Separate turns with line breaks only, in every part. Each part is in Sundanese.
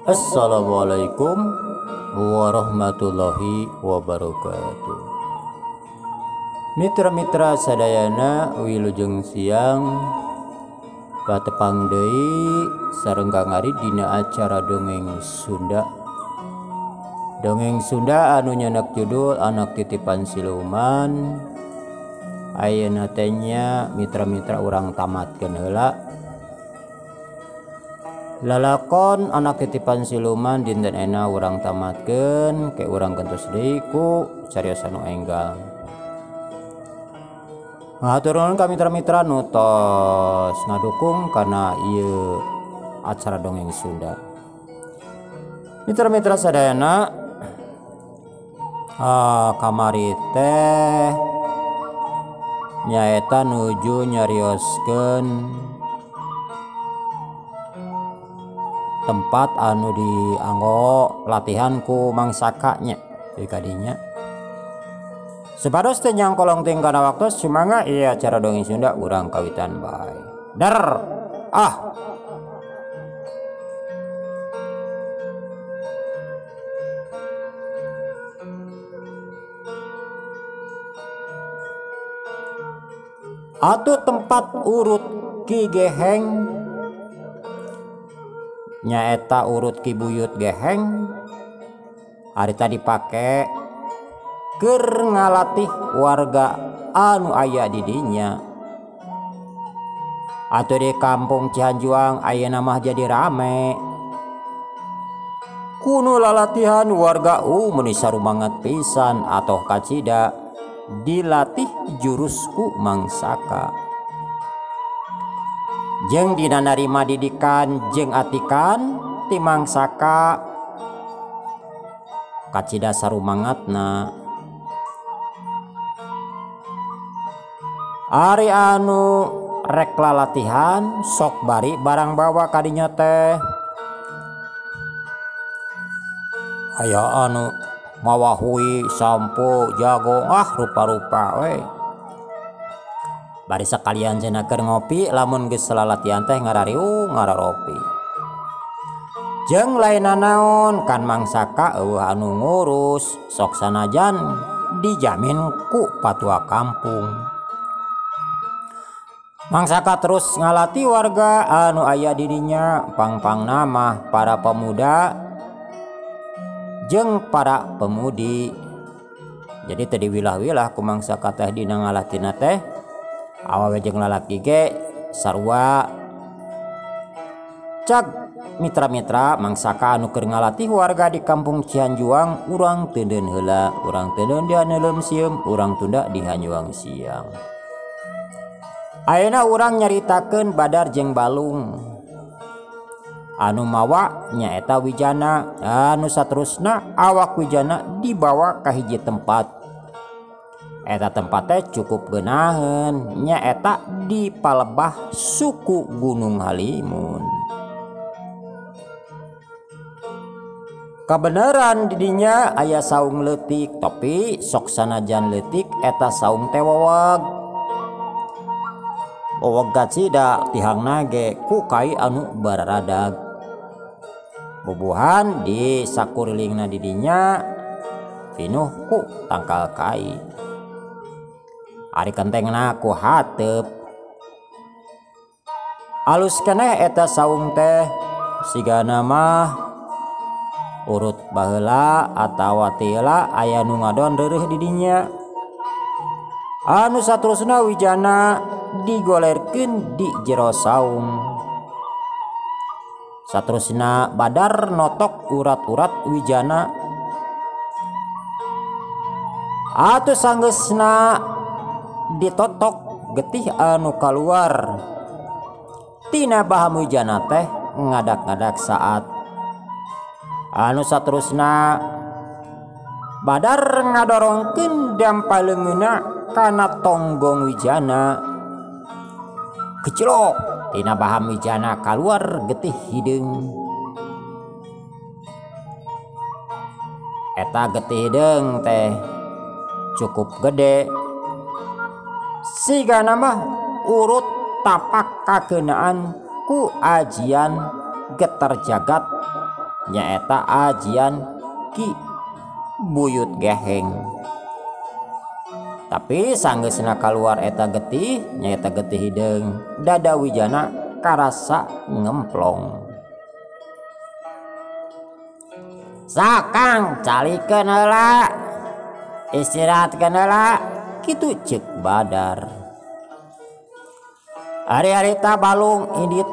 Assalamualaikum warahmatullahi wabarakatuh. Mitra-mitra sadayana wilujeng siang patepang deui sareng Kang Ari dina acara dongeng Sunda. Dongeng Sunda anu nyenek judul Anak Titipan Siluman. Ayeuna teh nya mitra-mitra urang tamatkeun heula. Lalakon Anak Titipan Siluman dinten ena urang tamatkeun ke urang gentos deui ku cariosan anu enggal. Hatur nuhun ka mitra-mitra nu tos ngadukung kana ieu acara dongeng Sunda. Mitra-mitra sadayana kamari teh nyaeta nuju nyarioskeun tempat anu dianggo latihan ku Mangsaka nya di kadinya. Supados teu nyangkolong teuing kana waktu sumangga ieu acara dongeng Sunda urang kawitan bae. Der ah. Atuh tempat urut Ki Geheng nyaeta urut Ki Buyut Geheng harita dipake keur ngalatih warga anu aya di dinya. Atuh di kampung Cihanjuang ayeuna mah jadi rame kunu lalatihan warga meuni sarumanget pisan atoh kacida dilatih jurus ku Mangsaka. Jeung dina narima didikan jeung atikan ti Mangsaka kacida sarumangatna. Ari anu rek lalatihan sok bari barang bawa kadinya teh. Aya anu mawa hui, sampo, jago, ah rupa-rupa we. Bari sakalian cenah keur ngopi lamun geus lalatihan teh ngarariung ngararopi. Jeung lainna naon kan Mangsaka eueuh anu ngurus sok sanajan dijamin ku patua kampung. Mangsaka terus ngalatih warga anu aya di dinya pang-pangna mah para pemuda jeung para pemudi. Jadi teu diwilah-wilah ku Mangsaka teh dina ngalatina teh awewe jeung lalaki ge sarua. Cag mitra-mitra Mangsaka anu keur ngalatih warga di kampung Cihanjuang urang teudeun heula, urang teudeun di haneulem sieum, urang tunda di hanjuang siang. Ayeuna urang nyaritakeun Badar jeung Balung anu mawa nyaeta Wijana anu saterusna awak Wijana dibawa ka hiji tempat. Eta tempat teh cukup geunaheun nyaeta di palebah suku Gunung Halimun. Kabeneran didinya aya saung leutik tapi sok sanajan leutik eta saung teh weweg. Weweg kacida tihangna ge ku kai anu bararadag. Bubuhan di sakurilingna didinya pinuh ku tangkal kai. Ari kentengna ku hateup. Alus keneh eta saung teh sigana mah urut baheula atawa ti heula aya nu ngadon reureuh di dinya. Anu saterusna Wijana digolerkeun di jero saung. Saterusna Badar notok urat-urat Wijana. Atuh sanggeusna ditotok getih anu kaluar tina baham Wijana teh ngadak-ngadak saat. Anu saterusna Badar ngadorongkeun dampaleungeuna kana tonggong Wijana. Kecilok tina baham Wijana kaluar getih hideung. Eta getih hideung teh cukup gede. Sigana mah urut tapak kageunaan ku ajian getar jagat Nyaeta ajian Ki Buyut Geheng. Tapi sanggeusna kaluar eta getih nyaeta getih hideung dada Wijana karasa ngemplong. Sakang calikeun heula, istirahatkeun heula, kitu ceuk Badar. Ari-arita Balung indit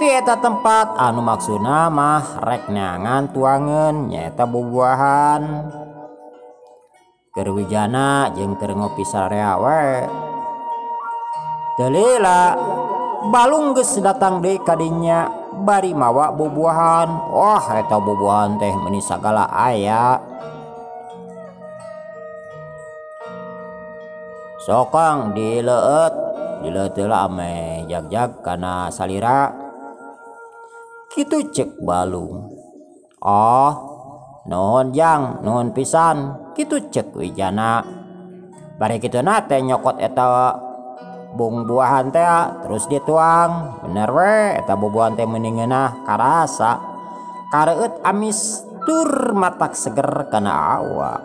ti eta tempat anu maksudna mah rek neangan tuangeun nyaeta bubuahan. Keur Wijana jeung keur ngopi sararea we. Teu lila Balung geus datang deui ka dinya bari mawa bubuahan. Wah, eta bubuahan teh meuni sagala aya. Sokang dileueut, dileueut heula ameh jag-jag kana salira. Kitu ceuk Balung. Oh, nuhun jang, nuhun pisan. Kitu ceuk Wijana. Bari kituna teh nyokot eta bung buahan teh terus dituang. Bener we eta bubuahan teh meuni ngeunah karasa. Kareueut amis tur matak seger kana awak.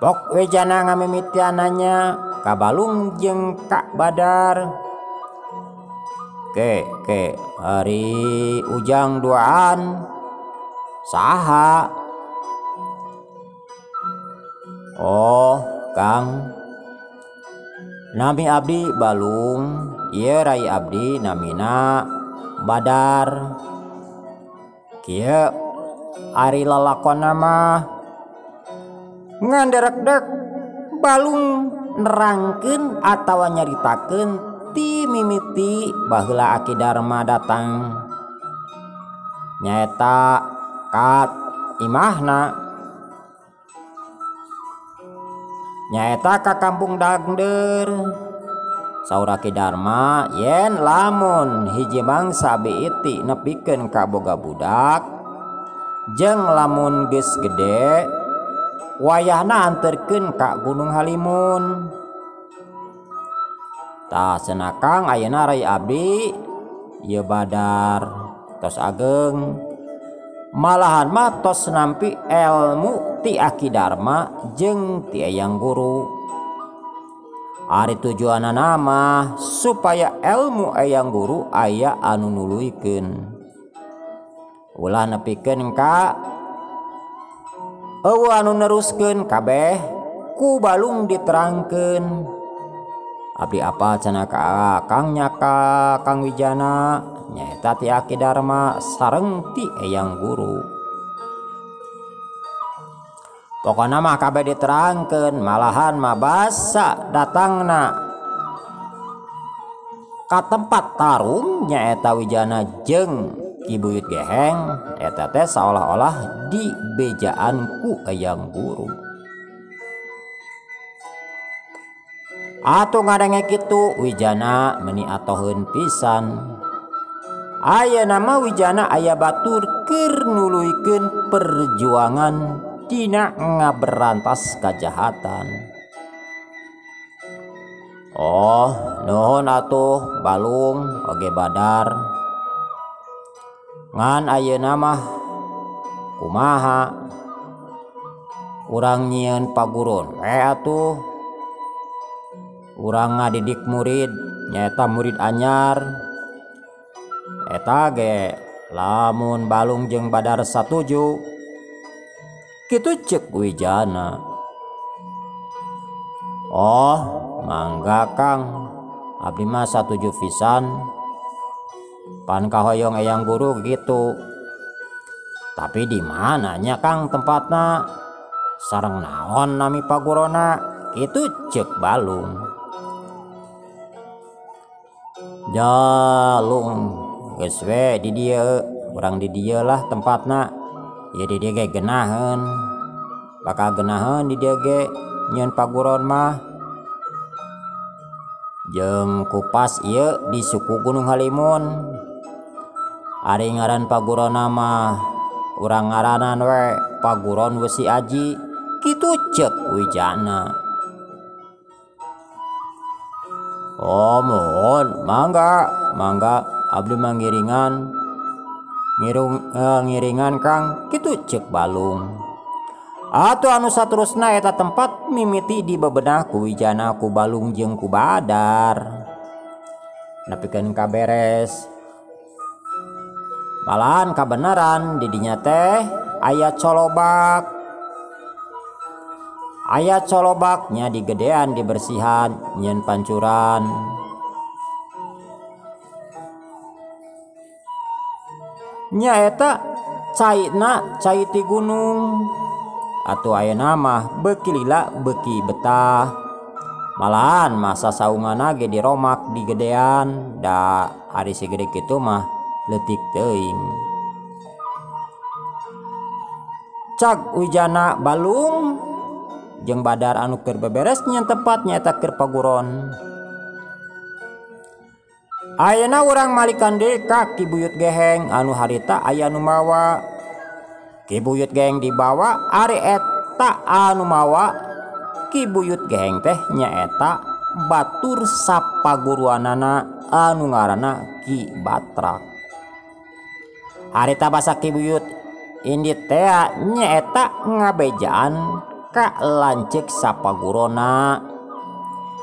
Pok Wijana ngamimitiananya ka Balung jeung ka Badar. Ke ke hari Ujang duaan saha? Oh, Kang. Nami abdi Balung, ieu rai abdi namina Badar. Kieu ari lalakonna mah nganderekdek Balung nerangkeun atawa nyaritakeun ti mimiti baheula Aki Darma datang nyaeta ka imahna nyaeta ka kampung Dangdeur. Saur Aki Darma yen lamun hiji mangsa biiti nepikeun ka boga budak jeung lamun geus gede wayahna anterkeun ka Gunung Halimun. Tah cenah Kang ayeuna rai abdi ieu Badar tos ageng malahan mah tos nampi elmu ti Aki Darma jeung ti Eyang Guru. Ari tujuanana mah supaya elmu Eyang Guru aya anu nuluykeun. Ulah nepikeun ka eueuh anu neruskeun kabeh ku Balung diterangkeun. Abdi apa cenah ka Kang nyaka Kang Wijana nyaeta ti Aki Darma sareng ti Eyang Guru. Pokona mah kabeh diterangkeun malahan mah basa datangna ka tempat tarung nyaeta Wijana jeung Ki Buyut Geheng eta teh seolah-olah dibejaan ku Eyang Guru. Atuh ngadenge kitu Wijana meuni atoheun pisan. Ayeuna mah Wijana aya batur keur nuluykeun perjuangan dina ngaberantas kajahatan. Oh, nuhun atuh Balung oge Badar. Ngan ayeuna mah kumaha? Urang nyieun paguron we atuh. Urang ngadidik murid nyaeta murid anyar. Eta ge lamun Balung jeung Badar satuju. Kitu ceuk Wijana. Oh, mangga Kang. Abdi mah satuju pisan. Pan kahoyong Eyang Guru gitu. Tapi di mananya Kang tempatna? Sareng naon nami pagurona? Kitu ceuk Balung. Jalung geus we di dieu, urang di dieu lah tempatna. Ya di dieu ge geunaheun. Bakal geunaheun di dieu ge nyieun paguron mah. Jeung kupas ieu di suku Gunung Halimun. Ari ngaran paguronna mah urang ngaranan we Paguron Wesi Aji. Kitu ceuk Wijana. Oh, mohon mangga mangga abdi mangiringan. Ngiringan Kang kitu ceuk Balung. Atuh anu saterusna eta tempat mimiti dibebenah ku Wijana ku Balung jeung ku Badar. Nepikeun ka beres. Malahan kabeneran di dinya teh aya colobak. Aya colobaknya digedean dibersihan nyeun pancuran. Nyaeta caina cai ti gunung. Atuh ayeuna mah beuki lila beuki betah. Malahan masa saungana ge diromak digedean da ari segede kitu mah leutik teuing. Cag Wijana Balung jeung Badar anu keur beberes nyen tempat nyaeta keur paguron. Ayeuna urang malikan deui ka Ki Buyut Geheng anu harita aya nu mawa. Ki Buyut Geheng dibawa ari eta anu mawa Ki Buyut Geheng teh nyaeta batur sapaguruanana anu ngaranna Ki Batrak. Harita basa Ki Buyut indit tea nyaeta ngabejaan ka lanceuk sapagurona.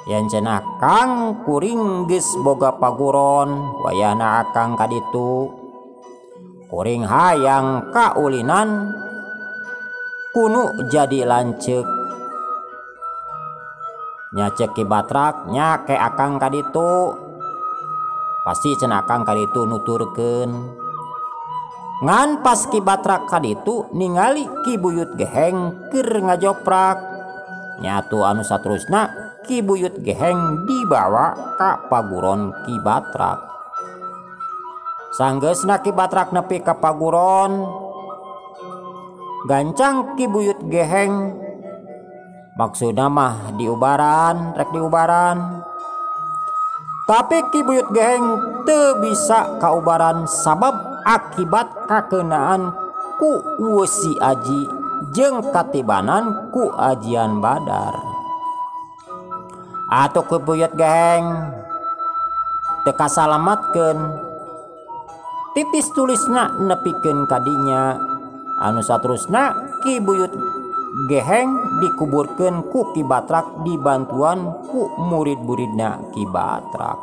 Yen cenah Kang kuring geus boga paguron wayahna akang kaditu. Kuring hayang kaulinan kunu jadi lanceuk. Nya ceuk Ki Batrak nya ke akang kaditu. Pasti cenah akang kaditu nuturkeun. Ngan pas Ki Batrak kaditu ningali Ki Buyut Geheng keur ngajoprak. Nyatu anu saterusna Ki Buyut Geheng dibawa ka paguron Ki Batrak. Sanggeusna Ki Batrak nepi ka paguron, gancang Ki Buyut Geheng maksudna mah diubaran, rek diubaran. Tapi Ki Buyut Geheng teu bisa kaubaran sabab akibat kakeunaan ku weusi aji jeung katibanan ku ajian Badar. Atuh Ki Buyut Geheng teu kasalamatkeun. Titis tulisna nepikeun kadinya. Anu saterusna Ki Buyut Geheng dikuburkeun ku Ki Batrak dibantuan ku murid-muridna Ki Batrak.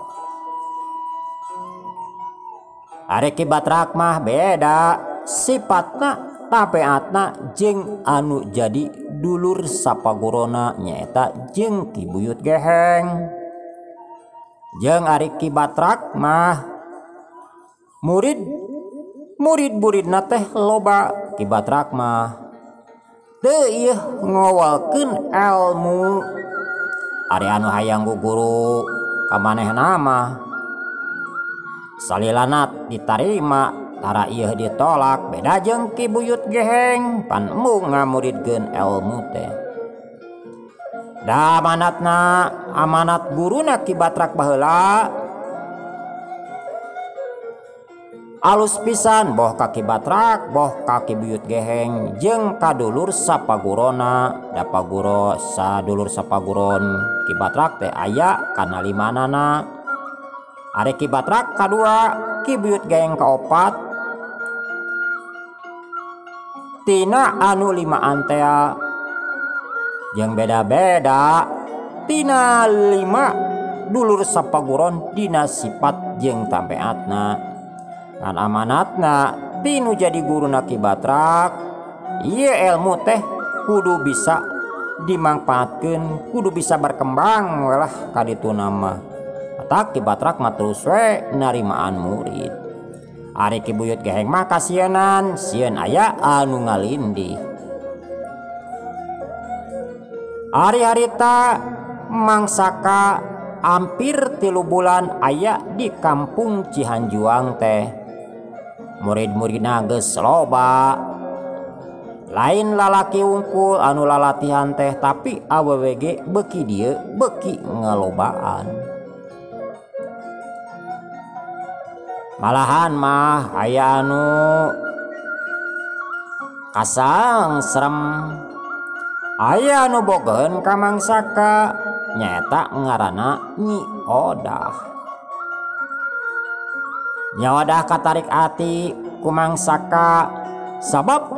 Ari Ki Batrak mah beda sifatna tapeatna jeung anu jadi dulur sapagurona nyaeta jeung Ki Buyut Geheng. Jeung ari Ki Batrak mah murid-muridna teh loba. Ki Batrak mah teu ieu ngowalkeun elmu. Ari anu hayang guguru ka manehna mah salilana ditarima tara ieu ditolak. Beda jeung Ki Buyut Geheng pan embung ngamuridkeun elmu teh. Da amanatna amanat guruna Ki Batrak baheula alus pisan boh ka Ki Batrak boh ka Ki Buyut Geheng jeung kadulur sapagurona. Da paguro sadulur sapaguron Ki Batrak teh aya kana limanana. Ari Ki Batrak kadua, Ki Buyut Geheng kaopat. Tina anu limaan tea jeung beda-beda tina lima dulur sapaguron dina sifat jeung tabeatna. Ngan amanatna tinu jadi guruna Ki Batrak ieu elmu teh kudu bisa dimangpaatkeun, kudu bisa berkembang welah kadituna mah. Matak Ki Batrak mah terus we narimaan murid. Ari Ki Buyut Geheng mah kasienan, sieun aya anu ngalindih. Ari harita Mangsaka hampir 3 bulan aya di kampung Cihanjuang teh. Murid-muridna geus loba. Lain lalaki wungkul anu lalatihan teh, tapi awewe ge beuki dieu beuki ngalobaan. Malahan mah aya anu kasang serem, aya anu bogeun ka Mangsaka nyaeta ngaranna Nyi Odah. Nyi Odah katarik ati ku Mang Saka sabab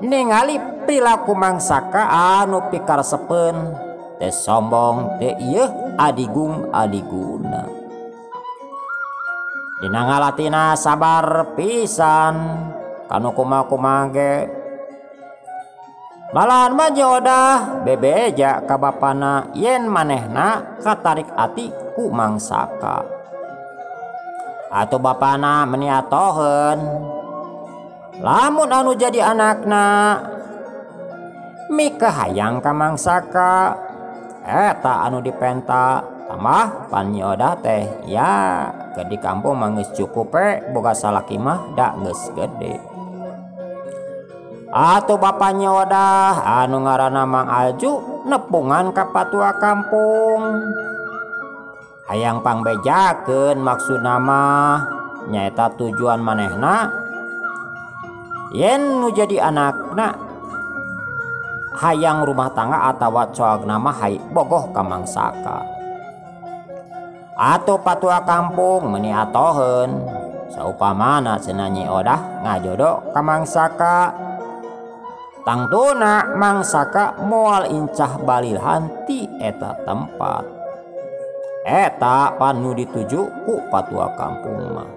ningali perilaku Mang Saka anu pikaresepeun teh sombong teh ieu adigung adiguna. Dina ngalatina sabar pisan kanu kumaha-kumaha ge. Malahan mah Nyi Odah bebeja ka bapana yen manehna katarik ati ku Mang Saka. Atuh bapana meni atoheun lamun anu jadi anakna mikahayang ka Mang Saka eta anu dipenta. Tambah pan Nyi Odah teh ya ke di kampung mah geus cukup we boga salaki mah da geus gede. Atuh bapa Nyi Odah anu ngaranna Mang Aju nepungan ka patua kampung. Hayang pangbejakeun maksudna mah nyaeta tujuan manehna yen nu jadi anakna hayang rumah tangga atawa coagna mah hay bogoh ka Mang Saka. Atuh patua kampung meuni atoheun saupamana cenah Nyi Odah ngajodo ka Mang Saka. Tangtuna Mang Saka moal incah balilhan ti eta tempat. Eta pan nu dituju ku patua kampung mah.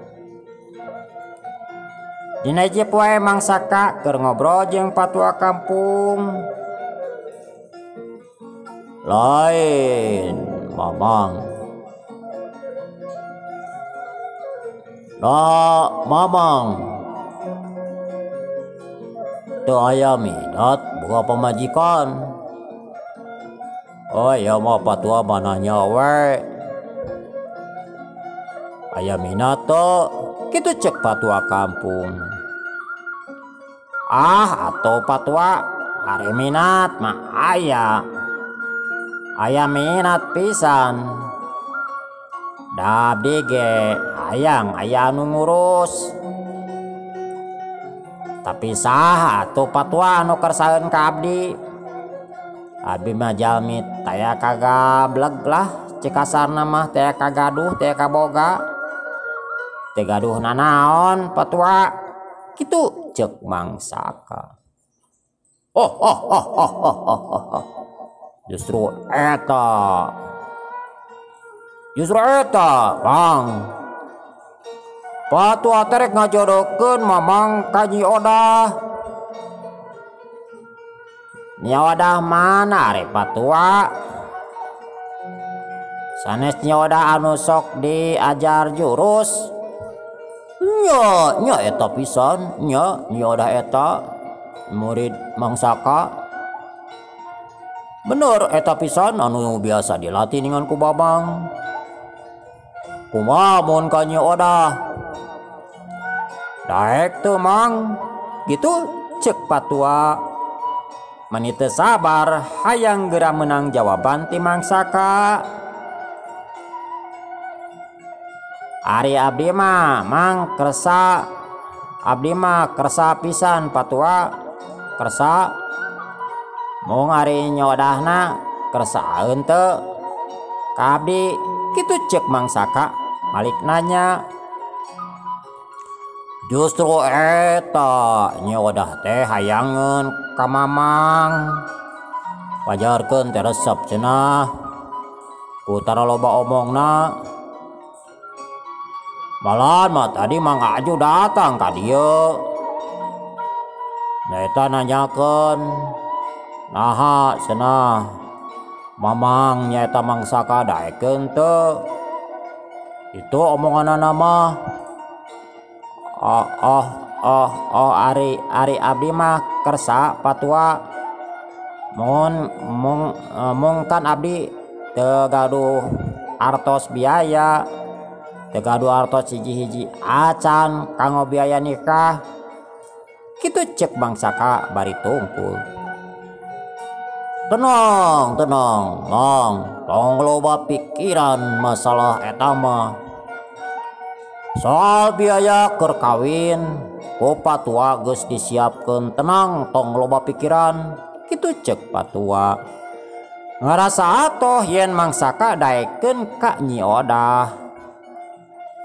Dina hiji poe Mang Saka keur ngobrol jeung patua kampung. Lain mamang. Nah, mamang. Teu aya minat boga pamajikan. Oh ya mah patua mananya we. Aya minat teu? Kitu cek patua kampung. Ah atuh patua ari minat mah aya. Aya minat pisan. Da abdi ge hayang aya anu ngurus. Tapi saha atuh patua anu kersaeun ka abdi? Abdi mah jalmi taya kagableg lah cek kasarna mah taya kagaduh taya kaboga. Teu gaduh nanaon patua? Kitu cek Mang Saka. Oh oh oh oh oh oh oh. Justru eta. Justru eta, Bang. Patua terek ngajodohkeun Mamang ka Nyi Odah. Nyi Odah mana ari patua? Sanes Nyi Odah anu sok diajar jurus. Nya, nya eta pisan, nya Nyi Odah eta murid Mang Saka. Bener eta pisan anu biasa dilatih dengan ku Babang. Kumaha mun ka Nyi Odah? Daek teu Mang, gitu cek patua. Meni teu sabar hayang geura meunang jawaban ti Mang Saka. Ari abdi mah Mang kersa, abdi mah kersa pisan patua, kersa. Mung ari Nyi Odahna kersaeun teu ka abdi, kitu cek Mang Saka malik nanya. Justru eta Nyi Odah teh hayangeun ka Mamang. Wajarkeun teh resep cenah. Ku tara loba omongna. Malahan mah tadi Mang Aju datang ka dieu. Nyaeta nanyakeun naha cenah Mamang nyaeta Mang Saka daekeun teu. Itu omonganana mah. Oh oh oh oh ari ari abdi mah kersa patua. Mun mung mung kan abdi teu gaduh artos biaya, teu gaduh artos hiji-hiji acan kanggo biaya nikah. Kitu cek Mang Saka bari tungkul. Tenang, tenang, Mang, tong loba pikiran masalah eta mah. Soal biaya keur kawin, ku patua geus disiapkeun, tenang tong loba pikiran. Kitu cek patua. Ngarasa atoh yen Mang Saka daekeun ka Nyi Odah.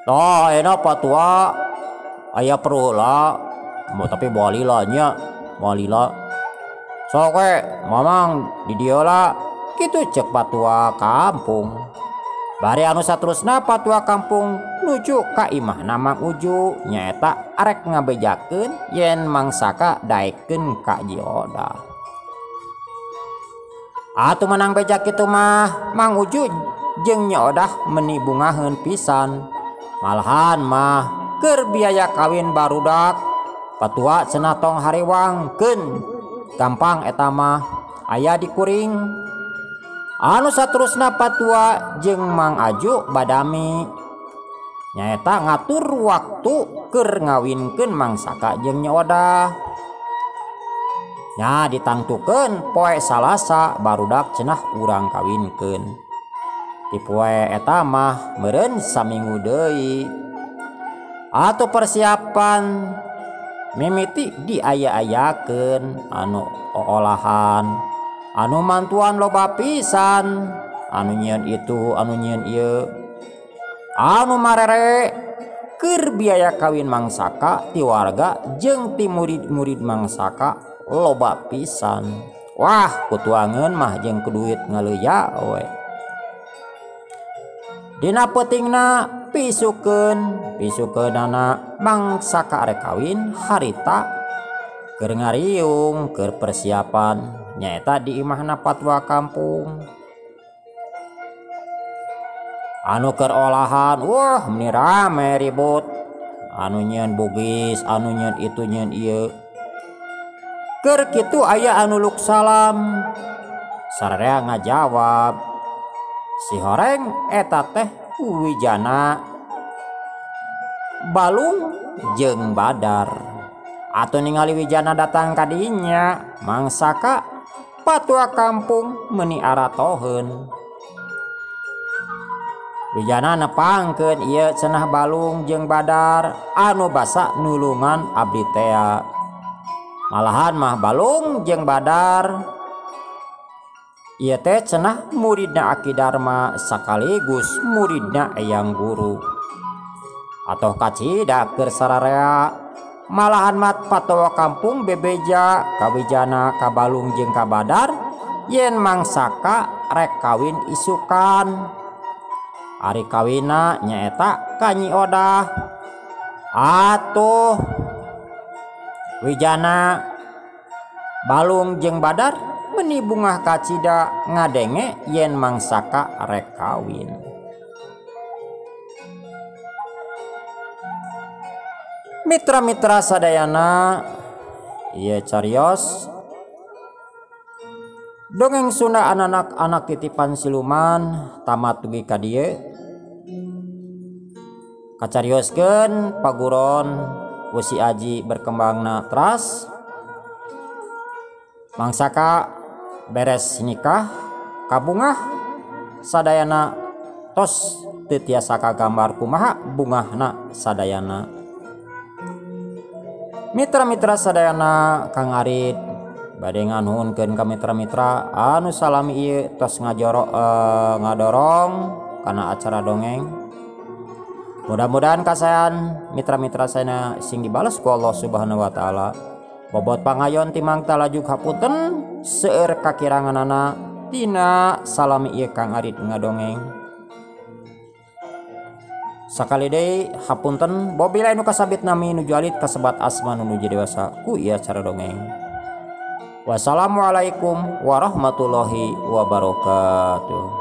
Tah enak patua Aya perlu heula mau tapi moal lila nya moal lila. Sok we mamang di dieu lah kitu cek patua kampung. Bari anu saterusna patua kampung nuju ka imahna Mang Uju nyaeta arek ngabejakeun yen Mang Saka daekeun ka Nyi Odah. Atuh menang beja kitu mah Mang Uju jeung Nyi Odah meni bungaheun pisan. Malahan mah keur biaya kawin barudak patua cenah tong hariwangkeun gampang eta mah aya dikuring. Anu saterusna patua jeung Mang Aju badami nyaeta ngatur waktu keur ngawinkeun Mang Saka jeung Nyi Odah. Nya ditangtukeun poe Salasa barudak cenah urang kawinkeun. Di poe eta mah meureun saminggu deui. Atuh persiapan mimiti diaya-ayakeun anu olahan, anu mantuan loba pisan, anu nyieun itu, anu nyieun ieu, anu marere keur biaya kawin Mang Saka ti warga jeung ti murid-murid Mang Saka loba pisan. Wah, kutuangeun mah jeung ku duit ngaleuya we. Dina peutingna pisukeun, pisukeunana Mang Saka arek kawin harita keur ngariung keur persiapan nyaeta di imahna patwa kampung. Anu keur olahan, wah meni rame ribut. Anu nyieun bugis, anu nyieun itu nyieun ieu. Keur kitu aya anu luk salam. Sararea ngajawab, si horeng eta teh Wijana Balung jeung Badar. Atuh ningali Wijana datang ka dinya, Mang Saka patua kampung meni aratoheun. Wijana nepangkeun ieu cenah Balung jeung Badar anu basa nulungan abdi tea. Malahan mah Balung jeung Badar ieu teh cenah muridna Aki Darma sekaligus muridna Eyang Guru. Atoh kacida keur sararea malahan mat patowa kampung bebeja ka Wijana ka Balung jeung ka Badar yen Mang Saka rek kawin isukan. Ari kawina nyaeta ka Nyi Odah. Atuh Wijana Balung jeung Badar meni bungah kacida ngadenge yen Mang Saka rek kawin. Mitra-mitra sadayana ieu carios dongeng Sunda anak-anak titipan siluman tamat dugi ka dieu. Kacarioskeun paguron wesi aji berkembangna teras. Mang Saka beres nikah kabungah sadayana tos teu tiasa kagambar kumaha bungahna sadayana. Mitra-mitra sadayana Kang Arid bade nganuhunkeun ka mitra-mitra anu salami ieu tos ngadorong kana acara dongeng. Mudah-mudahan kasayan mitra-mitra sadayana sing dibales ku Allah Subhanahu wa taala. Bobot pangayon timang talajuk hapunten seueur kakiranganana tina salami ieu Kang Arid ngadongeng. Sakali deui hapunten bobila nu kasabit nami nuju alit kasebat asma nu nuju dewasa ku ieu acara dongeng. Wassalamualaikum warahmatullahi wabarakatuh.